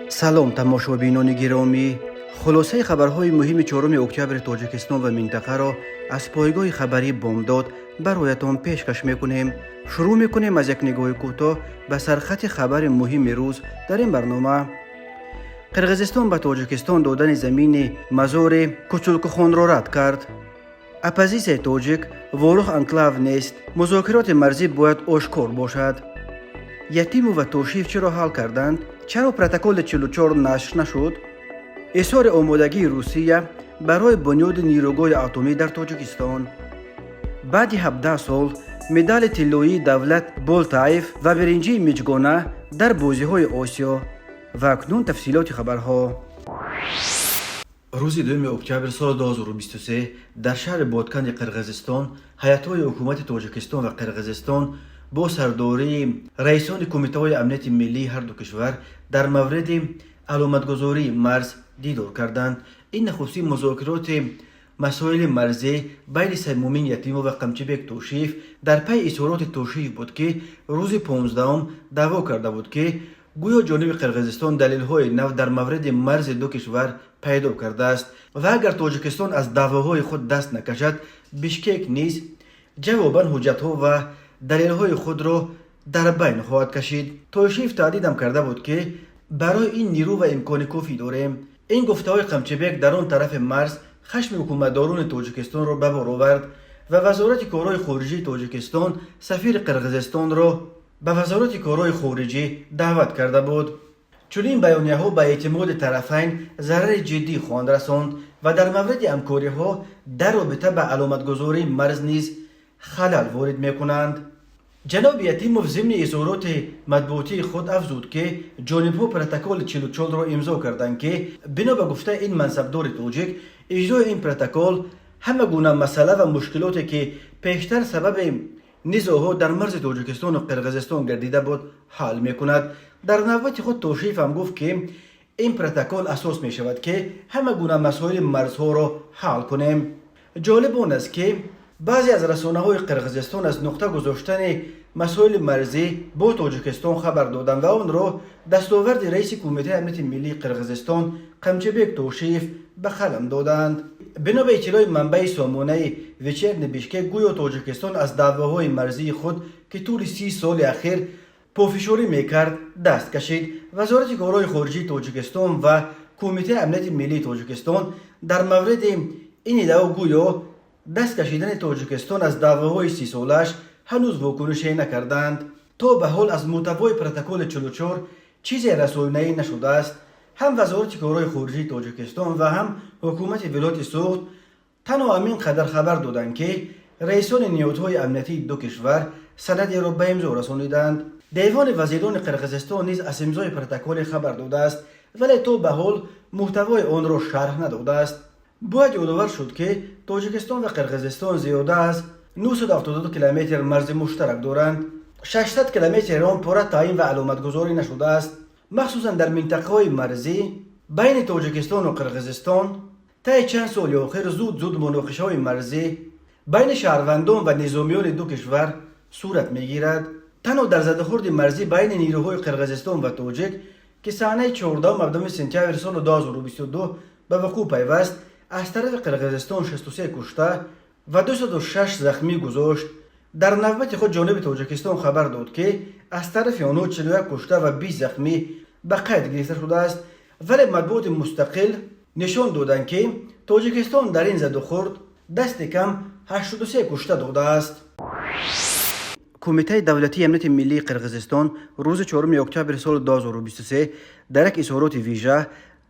Салом, тамошобинони гиромӣ! Хулосаи хабарҳои муҳими 4 октябри Тоҷикистон ва минтақаро аз пойгоҳи хабарии «Бомдод» бароятон пешкаш мекунем. Шурӯъ мекунем аз як нигоҳи кӯтоҳ ба сархати хабари муҳими рӯз. Дар ин барнома: Қирғизистон ба Тоҷикистон додани замини мазори Кучулкухонро рад кард, оппозитсияи тоҷик: Ворух анклав нест, музокироти марзӣ бояд ошкор бошад, Ятимов ва Тошиев чиро ҳал карданд, чаро протоколи 44 нашр нашуд, изҳори омодагии Русия барои бунёди нерӯгоҳи атомӣ дар Тоҷикистон, баъди 17 сол медали тиллоии Давлат Болтаев ва биринҷии миҷгона дар бозиҳои Осиё. Ва акнун тафсилоти хабарҳо. Рӯзи 2 октябри соли 2023 дар шаҳри Боткани Қирғизистон ҳайатҳои ҳукумати Тоҷикистон ва Қирғизистон бо сардории раисони кумитаҳои амнияти миллии ҳарду кишвар дар мавриди аломатгузории марз дидор карданд. Ин нахустин музокироти масоили марзӣ байни Саймумин Ятимов ва Қамчибек Тошиев дар пайи изҳороти Тошиев буд, ки рӯзи 15-ум даъво карда буд, ки гӯё ҷониби Қирғизистон далелҳои нав дар мавриди марзи ду кишвар пайдо кардааст ва агар Тоҷикистон аз даъвоҳои худ даст накашад, Бишкек низ ҷавобан ҳуҷҷатҳо ва далелҳои худро дар байн хоҳад кашид. Тошиев таҳдидам карда буд, ки барои ин нирӯ ва имкони кофӣ дорем. Ин гуфтаҳои Қамчибек дар он тарафи марз хашми ҳукуматдорони Тоҷикистонро ба бор овард ва Вазорати корҳои хориҷии Тоҷикистон сафири Қирғизистонро ба Вазорати корҳои хориҷӣ даъват карда буд. Чунин баёнияҳо ба эътимоди тарафайн зарари ҷиддӣ хоҳанд расонд ва дар мавриди ҳамкориҳо дар робита ба аломатгузории марз низ халал ворид мекунанд. Ҷаноби Ятимов зимни изҳороти матбуотии худ афзуд, ки ҷонибҳо протоколи 44-ро имзо карданд, ки бино ба гуфтаи ин мансабдори тоҷик, иҷрои ин протокол ҳама гуна масъала ва мушкилоте, ки пештар сабаби низоъҳо дар марзи Тоҷикистону Қирғизистон гардида буд, ҳал мекунад. Дар навбати худ Тошиев ҳам гуфт, ки ин протокол асос мешавад, ки ҳама гуна масоили марзҳоро ҳал кунем. Ҷолиб он аст, ки баъзе аз расонаҳои Қирғизистон аз нуқта гузоштани масоили марзӣ бо Тоҷикистон хабар доданд ва онро дастоварди раиси Кумитаи амнияти миллии Қирғизистон Қамчибек Тошиев ба қалам доданд. Бино ба иттилои манбаи сомонаи «Вечерний Бишкек», гӯё Тоҷикистон аз даъвоҳои марзии худ, ки тӯли 30 соли ахир пофишорӣ мекард, даст кашид. Вазорати корҳои хориҷии Тоҷикистон ва Кумитаи амнияти миллии Тоҷикистон дар мавриди ин иддао, гӯё даст кашидани Тоҷикистон аз даъвоҳои 30-солааш, ҳанӯз вокунише накарданд. То ба ҳол аз мӯҳтавои протоколи 44 чизе расонаӣ нашудааст. Ҳам Вазорати корҳои хориҷии Тоҷикистон ва ҳам ҳукумати вилояти Суғд танҳо ҳамин қадар хабар доданд, ки раисони ниҳодҳои амниятии ду кишвар санадеро ба имзо расониданд. Девони вазирони Қирғизистон низ аз имзои протоколе хабар додааст, вале то ба ҳол мӯҳтавои онро шарҳ надодааст. Бояд ёдовар шуд, ки Тоҷикистон ва Қирғизистон зиёда аз 972 километр марзи муштарак доранд. 600 километри он пурра таъин ва аломатгузорӣ нашудааст. Махсусан дар минтақаҳои марзӣ байни Тоҷикистону Қирғизистон таи чанд соли охир зуд зуд муноқишаҳои марзӣ байни шаҳрвандон ва низомиёни ду кишвар сурат мегирад. Танҳо дар задухӯрди марзӣ байни нирӯҳои Қирғизистон ва тоҷик, ки саҳнаи 14 сентябри соли 2022 ба вуқӯъ пайваст, аз тарафи Қирғизистон 63 кушта ва 206 захмӣ гузошт. Дар навбати худ ҷониби Тоҷикистон хабар дод, ки аз тарафи онҳо 41 кушта ва 20 захмӣ ба қайд гирифта шудааст, вале матбуоти мустақил нишон доданд, ки Тоҷикистон дар ин задухӯрд дасти кам 83 кушта додааст. Кумитаи давлатии амнияти миллии Қирғизистон рӯзи 4 октябри соли 2023 дар як изҳороти вижа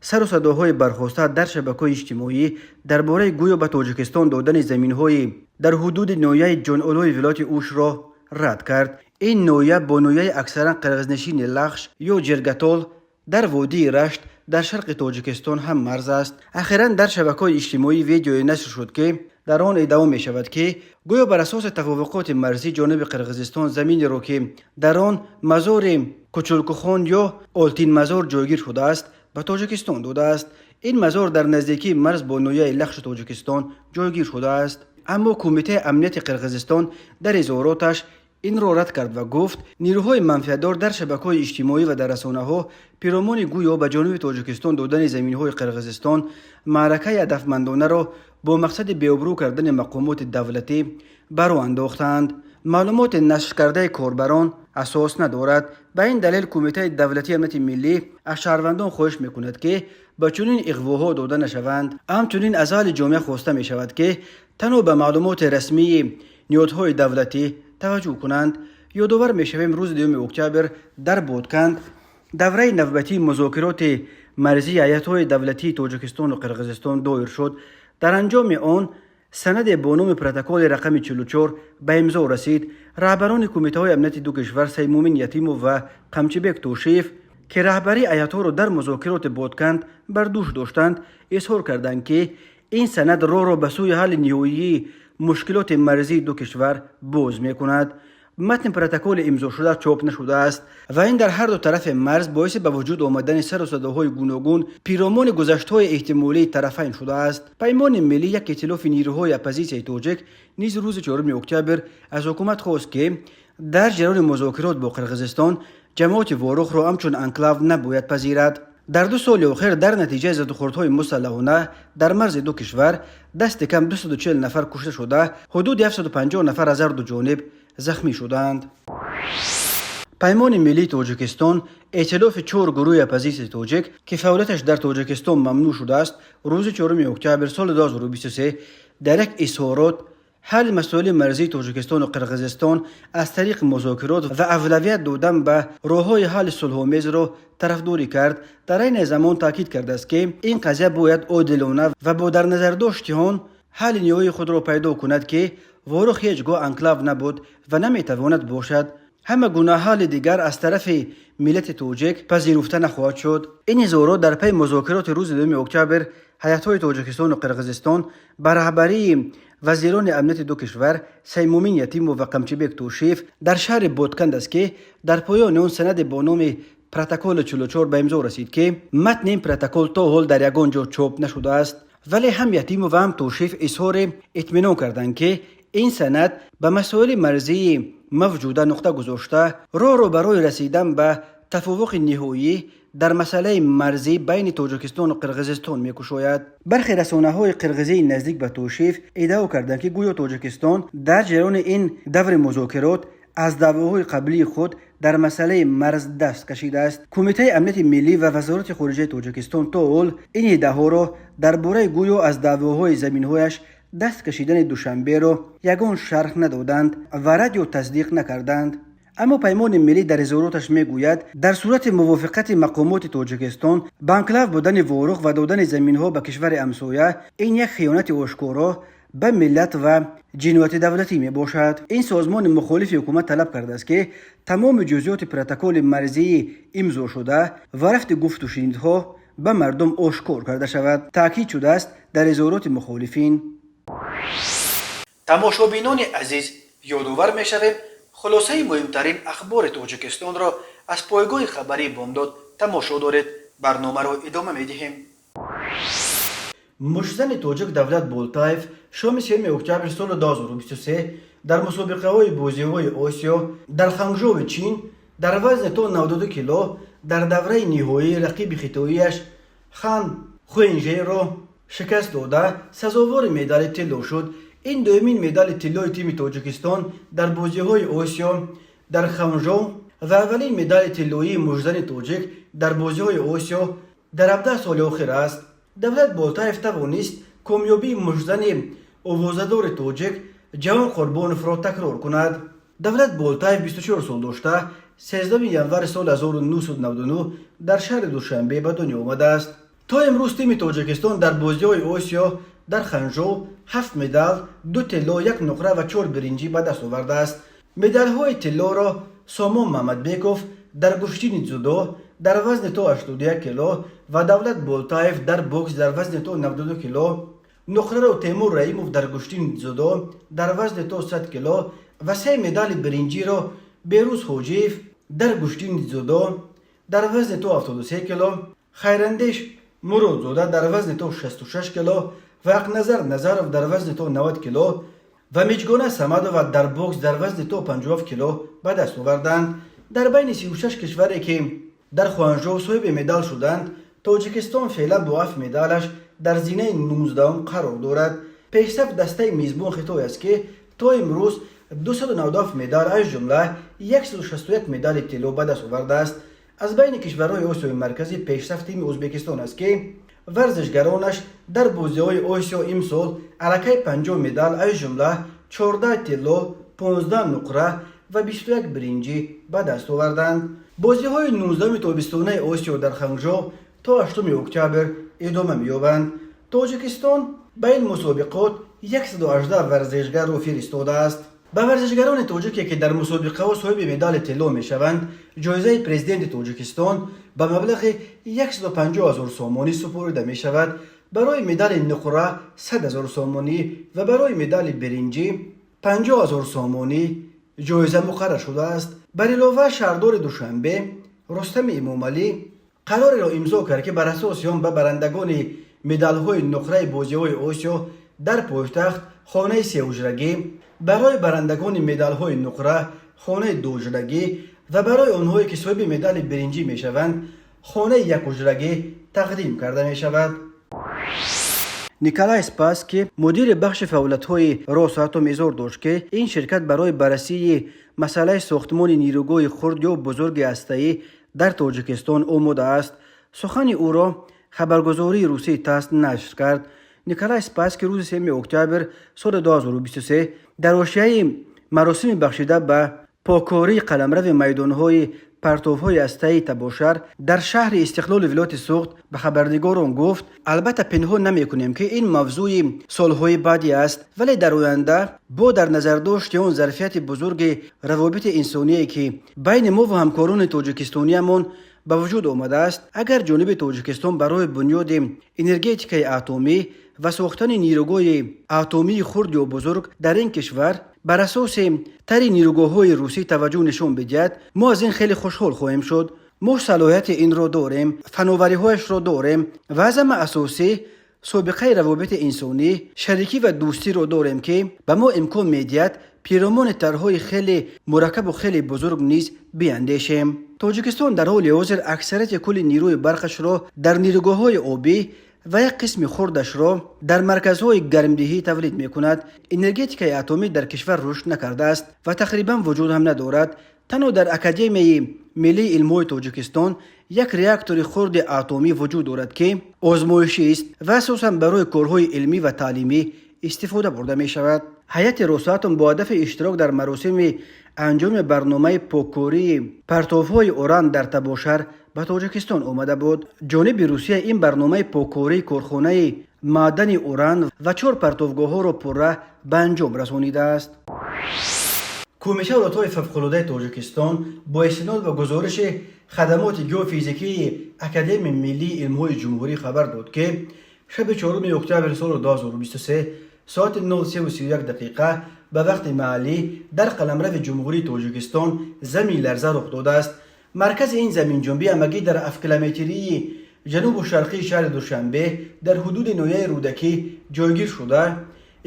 сару садоҳои бархоста дар шабакаҳои иҷтимоӣ дар бораи гӯё ба Тоҷикистон додани заминҳои дар ҳудуди ноҳияи Ҷонолои вилояти Ушро рад кард. Ин ноҳия бо ноҳияи аксаран қирғизнишини Лахш ё Ҷиргатол дар водии Рашт дар шарқи Тоҷикистон ҳам марз аст. Ахиран дар шабакаҳои иҷтимоӣ видеое нашр шуд, ки дар он иддао мешавад, ки гӯё бар асоси тавофуқоти марзӣ ҷониби Қирғизистон заминеро, ки дар он мазори Кучулкухон ё Олтинмазор ҷойгир шудааст, ба Тоҷикистон додааст. Ин мазор дар наздикии марз бо ноҳияи Лахши Тоҷикистон ҷойгир шудааст. Аммо Кумитаи амнияти Қирғизистон дар изҳороташ Инро рад кард ва гуфт, нирӯҳои манфиатдор дар шабакаҳои иҷтимоӣ ва дар расонаҳо пиромони гӯё ба ҷониби Тоҷикистон додани заминҳои Қирғизистон маъракаи ҳадафмандонаро бо мақсади беобрӯ кардани мақомоти давлатӣ ба роҳ андохтаанд. Маълумоти нашркардаи корбарон асос надорад. Ба ин далел Кумитаи давлатии амнияти миллӣ аз шаҳрвандон хоҳиш мекунад, ки ба чунин иғвоҳо дода нашаванд. Ҳамчунин аз аҳли ҷомеа хоста мешавад, ки танҳо ба маълумоти расмии ниҳодҳои давлатӣ таваҷҷӯҳ кунанд. Ёдовар мешавем, рӯзи 2 октябр дар Ботканд давраи навбатии музокироти марзии ҳайатҳои давлатии Тоҷикистону Қирғизистон доир шуд. Дар анҷоми он санаде бо номи протоколи рақами 44 ба имзо расид. Раҳбарони кумитаҳои амнияти ду кишвар Саймумин Ятимов ва Қамчибек Тошиев, ки раҳбарии ҳайатҳоро дар музокироти Ботканд бар дӯш доштанд, изҳор карданд, ки ин санад роҳро ба сӯи ҳалли ниҳоии мушкилоти марзии ду кишвар боз мекунад. Матни протоколи имзошуда чоп нашудааст ва ин дар ҳар ду тарафи марз боиси ба вуҷуд омадани сару садоҳои гуногун пиромони гузаштҳои эҳтимолии тарафайн шудааст. Паймони миллӣ, як иттилофи нирӯҳои оппозитсияи тоҷик, низ рӯзи 4 октябр аз ҳукумат хост, ки дар ҷараёни музокирот бо Қирғизистон ҷамоати Ворухро ҳамчун анклав набояд пазирад. Дар 2 соли охир дар натиҷаи задухӯрдҳои мусаллаҳона дар марзи ду кишвар дасти кам 240 нафар кушта шуда, ҳудуди 750 нафар аз ҳар ду ҷониб захмӣ шуданд. Паймони миллии Тоҷикистон, эътилофи чор гурӯҳи оппозитсияи тоҷик, ки фаъолияташ дар Тоҷикистон мамнӯъ шудааст, рӯзи 4 октябр соли 2023 дар як изҳорот ҳалли масоили марзии Тоҷикистону Қирғизистон аз тариқи музокирот ва авлавият додан ба роҳҳои ҳалли сулҳомезро тарафдорӣ кард. Дар айни замон таъкид кардааст, ки ин қазия бояд одилона ва бо дар назардошти он ҳалли ниҳоии худро пайдо кунад, ки Ворух ҳеҷ гоҳ анклав набуд ва наметавонад бошад. Ҳама гуна ҳалли дигар аз тарафи миллати тоҷик пазируфта нахоҳад шуд. Ин изҳорот дар пайи музокироти рӯзи 2 октябр ҳайатҳои Тоҷикистону Қирғизистон ба раҳбарии вазирони амнияти ду кишвар Саймумин Ятимов ва Қамчибек Тошиев дар шаҳри Ботканд аст, ки дар поёни он санаде бо номи протоколи 44 ба имзо расид, ки матни ин протокол то ҳол дар ягон ҷо чоп нашудааст. Вале ҳам Ятимов ва ҳам Тошиев изҳори итминон карданд, ки ин санад ба масоили марзии мавҷуда нуқта гузошта, роҳро барои расидан ба тафовуқи ниҳоӣ дар масъалаи марзӣ байни Тоҷикистону Қирғизистон мекушояд. Бархе расонаҳои қирғизии наздик ба Тошиев иддао карданд, ки гӯё Тоҷикистон дар ҷараёни ин даври музокирот аз даъвоҳои қаблии худ дар масъалаи марз даст кашидааст. Кумитаи амнияти миллӣ ва Вазорати хориҷаи Тоҷикистон то ҳол ин иддаоҳоро дар бораи гӯё аз даъвоҳои заминҳояш даст кашидани Душанберо ягон шарҳ надоданд ва рад ё тасдиқ накарданд. Аммо Паймони миллӣ дар изҳороташ мегӯяд, дар сурати мувофиқати мақомоти Тоҷикистон ба анклав будани Ворух ва додани заминҳо ба кишвари ҳамсоя, ин як хиёнати ошкоро ба миллат ва ҷинояти давлатӣ мебошад. Ин созмони мухолифи ҳукумат талаб кардааст, ки тамоми ҷузъиёти протоколи марзии имзошуда ва рафти гуфтушунидҳо ба мардум ошкор карда шавад, таъкид шудааст дар изҳороти мухолифин. Тамошобинони азиз, ёдовар мешавем, хулосаи муҳимтарин ахбори Тоҷикистонро аз пойгоҳи хабарии Бомдод тамошо доред. Барномаро идома медиҳем. Муштзани тоҷик Давлат Болтаев шоми 3 октябри соли 2023 дар мусобиқаҳои бозиҳои Осиё дар Ханжови Чин дар вазни то 92 кило дар давраи ниҳоӣ рақиби хитоияш Хан Хуэнжеро шикаст дода, сазовори медали тилло шуд. Ин дуюмин медали тиллои тими Тоҷикистон дар бозиҳои Осиё дар Ханжо ва аввалин медали тиллоии муштзани тоҷик дар бозиҳои Осиё дар 17 соли охир аст. Давлат Болтаев тавонист комёбии муштзани овозадори тоҷик Ҷавон Қурбоновро такрор кунад. Давлат Болтаев 24 сол дошта, 13 январи соли 1999 дар шаҳри Душанбе ба дунё омадааст. То имрӯз тими Тоҷикистон дар бозиҳои Осиё дар Ханжо ҳафт медал: ду тилло, як нуқра ва чор биринҷӣ ба даст овардааст. Медалҳои тиллоро Сомон Мамадбеков дар гӯштини дзюдо дар вазни то 81 кило ва Давлат Болтаев дар бокс дар вазни то 92 кило, нуқраро Темур Раимов дар гӯштини дзюдо дар вазни то 100 кило ва се медали биринҷиро Берӯз Ҳоҷиев дар гӯштини дзюдо дар вазни то 73 кило, Хайрандеш Муродзода дар вазни то 66 кило ва Ҳақназар Назаров дар вазни то 90 кило Ва Миҷгона Самадова дар бокс дар вазни то 57 кило ба даст оварданд. Дар байни 36 кишваре, ки дар Хуанжоу соҳиби медал шуданд, Тоҷикистон феълан бо ҳафт медалаш дар зинаи 19-ум қарор дорад. Пешсаф дастаи мизбон Хитой аст, ки то имрӯз 297 медал, аз ҷумла 161 медали тилло ба даст овардааст. Аз байни кишварҳои Осиёи Марказӣ пешсаф тими Ӯзбекистон аст, ки варзишгаронаш дар бозиҳои Осиё имсол аллакай 50 медал, аз ҷумла 14 тилло, 15 нуқра ва 21 биринҷӣ ба даст оварданд. Бозиҳои 19-уми тобистонаи Осиё дар Ханжоу то 8 октябр идома меёбанд. Тоҷикистон ба ин мусобиқот 118 варзишгарро фиристодааст. Ба варзишгарони тоҷике, ки дар мусобиқаҳо соҳиби медали тилло мешаванд, ҷоизаи Президенти Тоҷикистон ба маблағи 150 ҳазор сомонӣ супорида мешавад. Барои медали нуқра 100 ҳазор сомонӣ ва барои медали биринҷӣ 50 ҳазор сомонӣ ҷоиза муқаррар шудааст. Бар илова, шаҳрдори Душанбе Рустами Эмомалӣ қарореро имзо кард, ки бар асоси он ба барандагони медалҳои нуқраи бозиҳои Осиё дар пойтахт хонаи сеҳуҷрагӣ, барои барандагони медалҳои нуқра хонаи дуҳуҷрагӣ ва барои онҳое, ки соҳиби медали биринҷӣ мешаванд, хонаи якҳуҷрагӣ тақдим карда мешавад. Николай Спасский, мудири бахши фаъолиятҳои Росатом, изҳор дошт, ки ин ширкат барои баррасии масъалаи сохтмони нерӯгоҳи хурд ё бузурги ҳастаӣ дар Тоҷикистон омода аст. Сухани ӯро хабаргузории русии ТАСС нашр кард. Николай Спасский рӯзи 3 октябр соли 2023 дар ҳошияи маросими бахшида ба поккории қаламрави майдонҳои партовҳои ҳастаи Табошар дар шаҳри Истиқлоли вилояти Суғд ба хабарнигорон гуфт: «Албатта, пинҳон намекунем, ки ин мавзӯи солҳои баъдӣ аст, вале дар оянда бо дар назардошти он зарфияти бузурги равобити инсоние, ки байни мо ва ҳамкорони тоҷикистониямон ба вуҷуд омадааст, агар ҷониби Тоҷикистон барои бунёди энергетикаи атомӣ ва сохтани нерӯгоҳи атомии хурд ё бузург дар ин кишвар бар асоси тарҳи нерӯгоҳҳои русӣ таваҷҷӯҳ нишон бидиҳад, мо аз ин хеле хушҳол хоҳем шуд. Мо салоҳияти инро дорем, фановариҳояшро дорем ва аз ҳама асосӣ собиқаи равобити инсонӣ, шарикӣ ва дӯстиро дорем, ки ба мо имкон медиҳад пиромони тарҳҳои хеле мураккабу хеле бузург низ биандешем». Тоҷикистон дар ҳоли ҳозир аксарияти кулли нерӯи барқашро дар нерӯгоҳҳои обӣ ва як қисми хурдашро дар марказҳои гармдиҳӣ тавлид мекунад. Энергетикаи атомӣ дар кишвар рушд накардааст ва тақрибан вуҷуд ҳам надорад. Танҳо дар Академияи миллии илмҳои Тоҷикистон як реактори хурди атомӣ вуҷуд дорад, ки озмоишист ва асосан барои корҳои илмӣ ва таълимӣ истифода бурда мешавад. Ҳайати Росатом бо ҳадафи иштирок дар маросими анҷоми барномаи поккории партовҳои уран дар Табошар ба Тоҷикистон омада буд. Ҷониби Русия ин барномаи поккории корхонаи маъдани уран ва чор партовгоҳҳоро пурра ба анҷом расонидааст. Кумитаи ҳолатҳои фавқулодаи Тоҷикистон бо истинод ба гузориши хадамоти геофизикии Академияи миллии илмҳои ҷумҳурӣ хабар дод, ки шаби 4 октябри соли 2023 соати 03:31 дақиқа ба вақти маҳаллӣ дар қаламрави Ҷумҳурии Тоҷикистон заминларза рух додааст. Маркази ин заминҷунбӣ ҳамагӣ дар 7 километрии ҷанубу шарқии шаҳри Душанбе дар ҳудуди ноҳияи Рӯдакӣ ҷойгир шуда,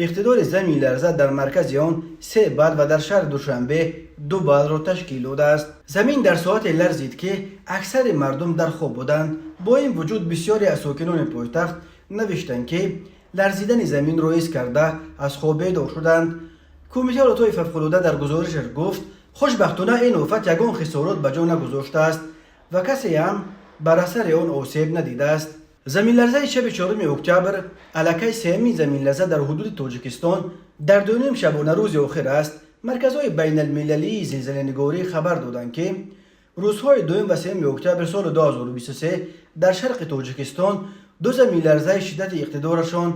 иқтидори заминларза дар маркази он 3 балл ва дар шаҳри Душанбе 2 баллро ташкил додааст. Замин дар соате ларзид, ки аксари мардум дар хоб буданд. Бо ин вуҷуд, бисёре аз сокинони пойтахт навиштанд, ки ларзидани заминро ҳис карда, аз хоб бедор шуданд. Кумитаи ҳолатҳои фавқулода дар гузоришаш гуфт: хушбахтона, ин офат ягон хисорот ба ҷо нагузоштааст ва касе ҳам бар асари он осеб надидааст. Заминларзаи шаби 4 октябр аллакай сеюмин заминларза дар ҳудуди Тоҷикистон дар 2.5 шабонарӯзи охир аст. Марказҳои байналмилалии зилзиланигорӣ хабар доданд, ки рӯзҳои 2 ва 3 октябри соли 2023 дар шарқи Тоҷикистон ду заминларзаи шиддати иқтидорашон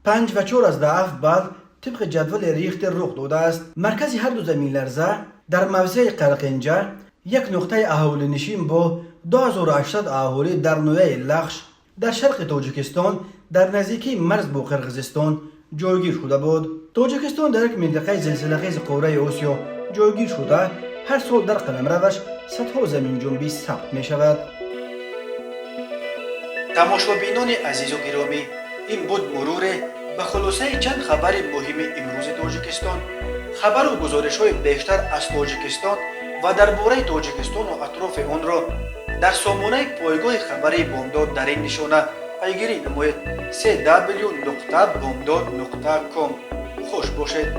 5,7 балл тибқи ҷадвали Рихтер рух додааст. Маркази ҳарду заминларза дар мавзеи Қалқинҷа, як нуқтаи аҳолинишин бо 2800 аҳолӣ дар ноҳияи Лахш дар шарқи Тоҷикистон, дар наздикии марз бо Қирғизистон ҷойгир шуда буд. Тоҷикистон дар як минтақаи зилзилахези қораи Осиё ҷойгир шуда, ҳар сол дар қаламраваш садҳо заминҷунбӣ сабт мешавад. Тамошобинони азизу гиромӣ, ин буд муруре Ба хулосаи чанд хабари муҳими имрӯзи Тоҷикистон. Хабару гузоришҳои бештар аз Тоҷикистон ва дар бораи Тоҷикистону атрофи онро дар сомонаи пойгоҳи хабарии Бомдод дар ин нишона пайгирӣ намоед: cw.bomdod.com. Хуш бошед.